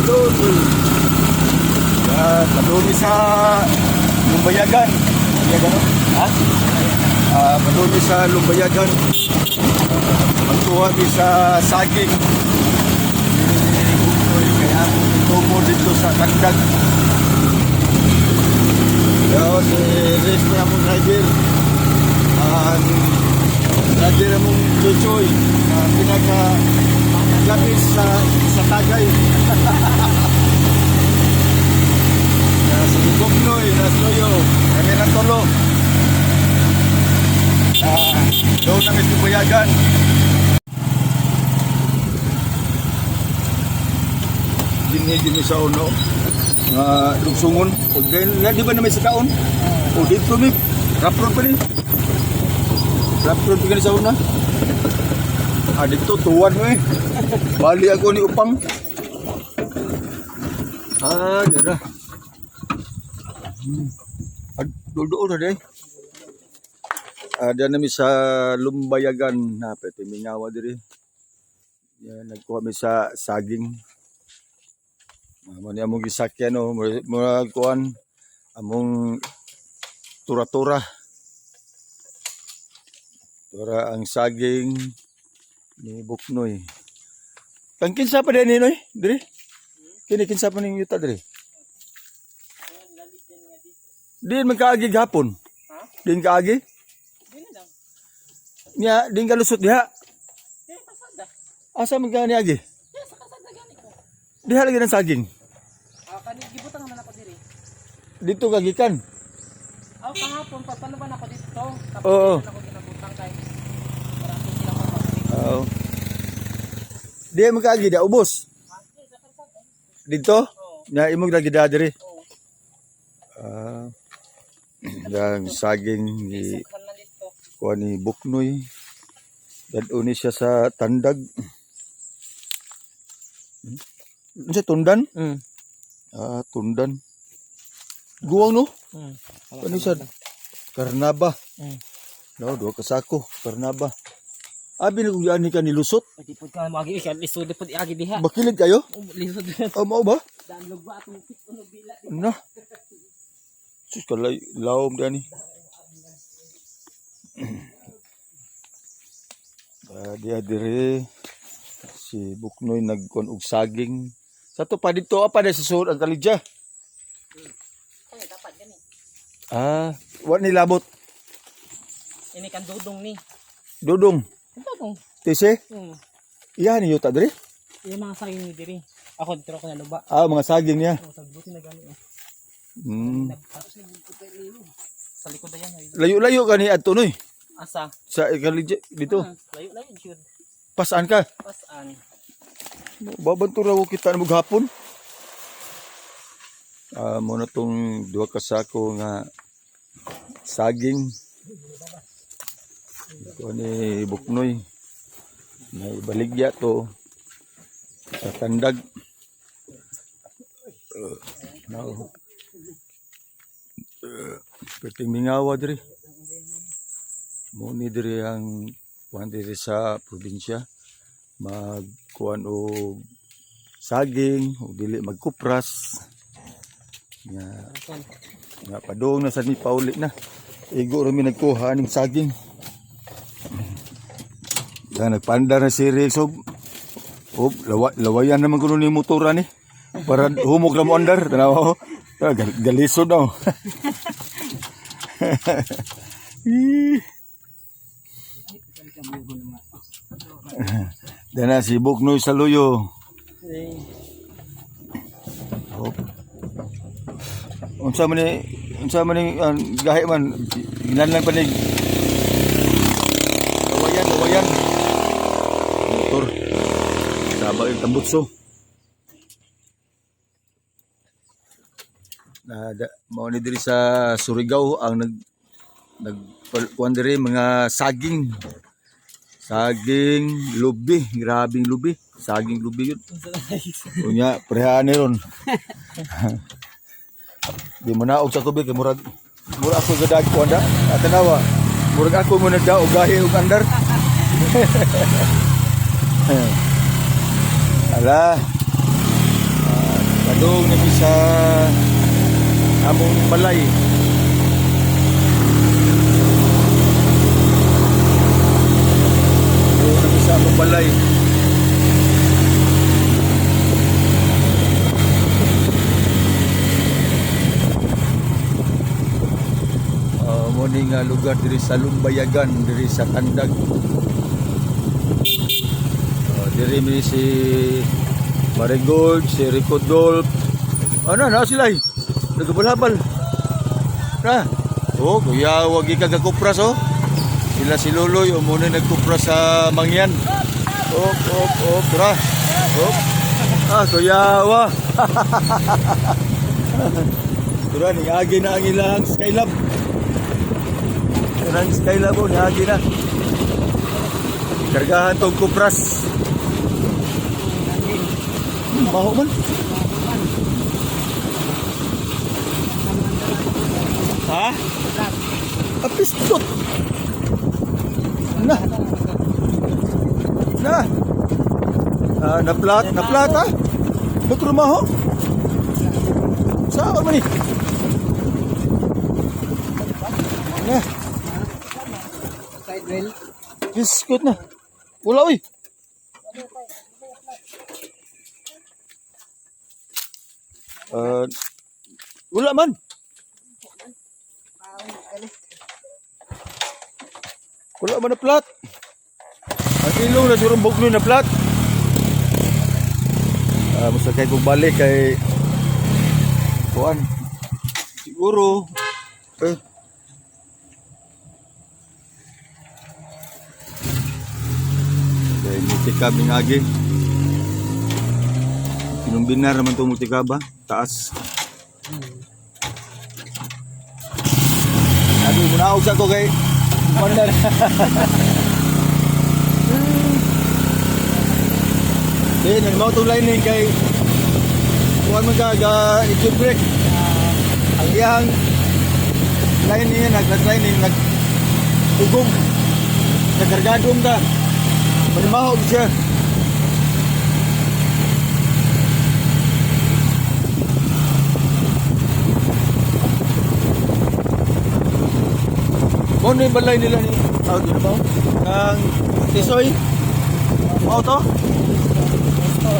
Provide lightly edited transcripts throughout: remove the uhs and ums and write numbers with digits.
Idol. Yan, padumi sa Lumbayagan. Lumbayagan, no? Ha? Ah, padumi sa Lumbayagan. Magtuwa mi sa saging. Kaya tumo dito sa Tandag. Yo, si Rick na among driver. Ang driver among Chuchoy na pinaka lapis sa tagay. Na si Buknoy, na si Loyo, kami ng tulo. Ah, doon na sa Buyagan. Dinhi sa uno nga lugsungon. O din nga di ba na may sa kaon? O dito mi rapron pa ni. Rapron pa ni sa una. Ah, dito tuwan mo eh. Bali ako ni upang. Ah, dara. Ah, duol na day. Ah, diyan nami sa Lumbayagan na pwede mingawa diri. Yan, nagkuha mi sa saging. Ah, mo ni among gisakyan no, murag kuan among tura-tura. Tura ang saging ni Buknoy. Kang kinsa pa din noy, diri? Kini kinsa pa ning yuta diri? Diin man kaagi gahapon. Ha? Diin kaagi? Di na lang. Nya diin kalusot diha. Eh, pasada. Asa man ka niagi? Eh, sa kasada gani ko. Diha lagi ng saging. Ah, kani gibutang naman ako diri. Dito ka gikan. Ah, kahapon pa paano ba na ako dito? Tapos Oo. dito na ako ginabutang kay para ako sila ko pabalik. Oo. Diha man kaagi da ubos. Ah, di, sa kalsada. Dito? Oo. Nya imong lagi da diri. Oo. Ah. Yang saging ni Sukhan na dito. kuha ni Buknoy. Dad-o ni siya sa Tandag. Unsa tundan? Ah, tundan. Guwang no? Ano sa Karnaba. No, duha ka sako, karnaba. Abi na kung ni ka nilusot. Pwede po ka magi ka lisod po agi diha. Bakilid kayo? Oh, lisod. Oh, mao ba? Danlog ba atong uno bila. Na. Sus kalay lawom dani. Ah, diha dire si Buknoy nagkuan og saging. Sa to pa dito pa sa suod ang kalidya. Kaya dapat gani. Ah, wa ni labot. Ini kan dudong ni. Dudong. Dudong. Tise, iya ni yuta dire. Yung mga saging ni diri. Ako dito ako naluba. Ah, mga saging niya. Oh, sagbuti na gani. Oh. Sa likod na yan. Ay. Layo-layo ka ni adto noy. Asa? Sa kalidya dito. Layo-layo jud. Pasaan ka? Pasaan? Babantura ko kita na maghapon. Ah, muna tong duha ka sako nga saging. Ito ni Buknoy. May baligya to sa Tandag. No. Perting mingawa diri. Mo ni diri ang kuan diri sa probinsya magkuan og saging o dili magkupras nga nga padung na sad mi pauli na igo ra mi nagkuha ning saging. Yan, nagpandar na si Rex. So, oh, lawayan naman kuno ni motora ni para humok na mo andar. Tanaw. Ah, galisod daw. Ih. Dana si Buknoy sa luyo. Eh, Oh. Unsa man ni gahi man ginanlan pa ni lawayan lawayan. Motor. Saba yung tambutso. Na da, mao ni diri sa Surigao ang nag nag kuan diri mga saging. Saging lubi, grabing lubi. Saging lubi yun. Unya, prehaan ni ron. Di mo naog sa tubig, kay murag murag ako gadag ko anda. At tanawa, murag ako mo nagdaog gahi og andar. Ala. Ah, Padung na mi sa among balay. Padung na mi sa among balay. Mo ni nga lugar diri sa Lumbayagan, diri sa Tandag. Diri mi si Marigold, si Rico Dolp. Ano na sila eh. Nagabal-habal. Na. Oh, kuya, wag ikagakupras oh. Sila si Loloy, o muna nagkupras sa Mangyan. Oh, oh, oh, tara. Oh. Ah, kuya, wa. Tara, niagi na ang ilang Skylab. Kanang Skylab oh, niagi na. Kargahan tong kupras. Baho man. Ha? Apistot. Na. Na. Ah, naplat, naplat ha? Ba't rumaho? Saan man ni? Na. Side rail. Biskot na. Wala oy. Wala man. Wala man na plat. Ang ilong na siguro bugno na plat. Ah, musa kay kung balik kay kuan. Siguro eh. Kay multicab ning agi. Kinumbinar naman itong multicab ba? Taas. Sabi mo na sa ko kay Mandar. Di, nagmao itong lining kay kuhan man ka ga engine brake. Ang iyang lining niya, nag lining, nag ugong. Nagkargadong ka. Manimahog siya. Mo na yung balay nila ni tawag yun ba? Ang Tisoy. Mao to?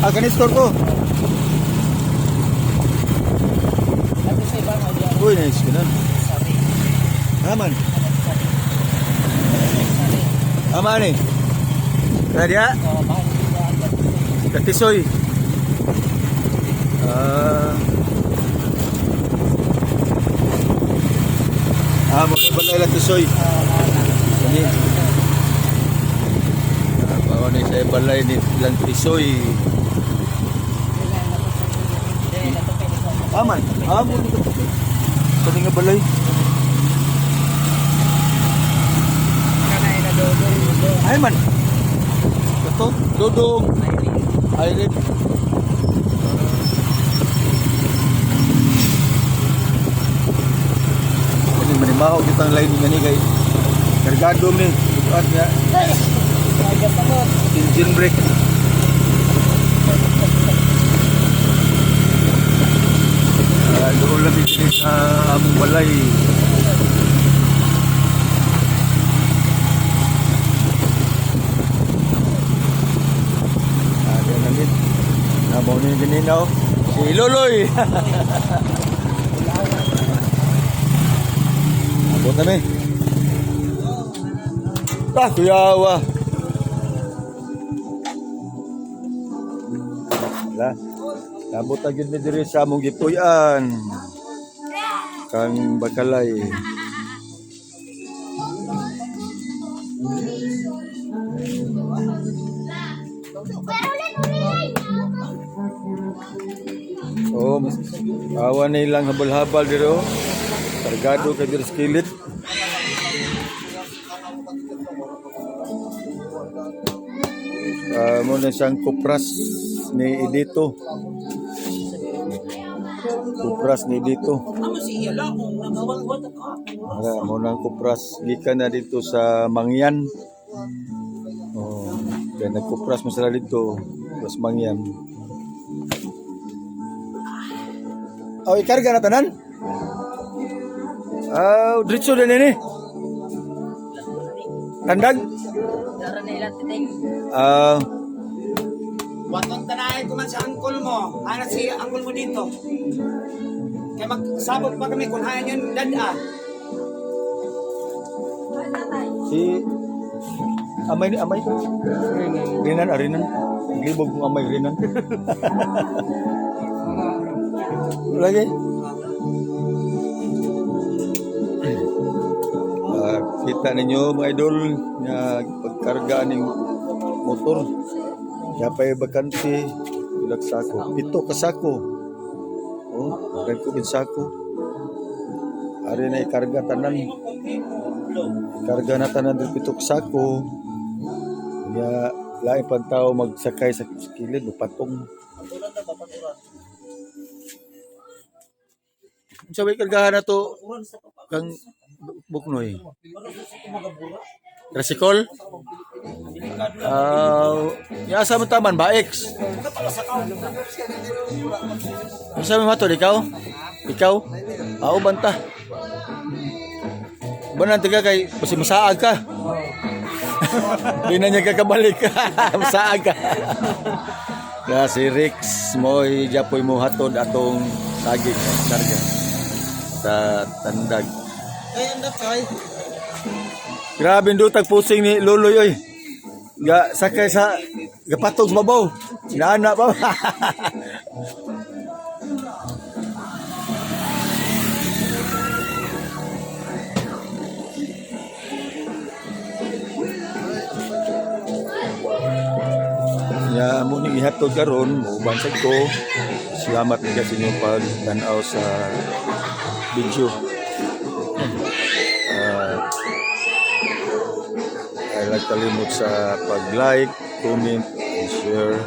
Ah, kanistor to. At sa iba mo diyan. Uy, nice ganun. Sorry. Aman. Sorry. Aman eh. Kaya Oh, bahay nila ang Katisoy. Ah. Ah, mo na balay lang Tisoy. Kani. Ah, mao ni sa balay ni lang Tisoy. Aman. Ah, mo ni Kani nga balay. Ay man. Kato, dodong. Irene. Kani manimaho kitang line nga ni kay kargado ni buat nga engine brake. Ah, doon lang dito sa among balay. Ah, diyan lang din. Nabaw ni ganina oh. Si Loloy. Abot na mi. Ah, kuyawa. Wala. Nabot na gyud mi diri sa among gipuy-an. Kang Bakalay. Oh, awa na ilang habal-habal diri oh. Kargado kay diri sa kilid. Ah, mo na siyang kupras ni Edito. Kupras ni Edito. Ara, mo na ang kupras gikan na dito sa Mangyan. Oh, kaya nagkupras mo sila dito, kupras Mangyan. Oh, ikarga na tanan? Ah, diretso din ini. Tandag? Dara nila titing. Ah, Watong tanahin ko man sa angkol mo. Ana si angkol mo dito. Kaya magsabot pa kami kung hayan yun dada. Si amay ni amay. Rinan, arinan. Libog kong amay rinan. Lagi. Ah, kita ninyo, mga idol, nga pagkarga ning motor. Yapay bakante ilag sako. Pito ka sako. Oh, dagko gid sako. Ari na ikarga tanan. Karga na tanan diri pito ka sako. Nya lain pang tao magsakay sa kilid magpatong. Unsa may kargahan na to kang Buknoy? Tricycle? Ah, uh, asa man taman ba X? Asa man matod ikaw? Ikaw? Ako banta. Banan tiga kay basi masaag ka. Di na niya kakabalik. Masaag ka. Na si Rex mo'y japoy mo hatod atong saging karga sa Tandag. Ay, ang dakay. Grabe ndutag pusing ni Loloy oy. Ga sakay sa gapatog sa babaw. Inaana pa. Ya mo ning ihatod karon, muuban sad ko. Salamat nga sa inyong pagtan-aw sa video. Ah, ay lang kalimot sa pag-like, comment, and share.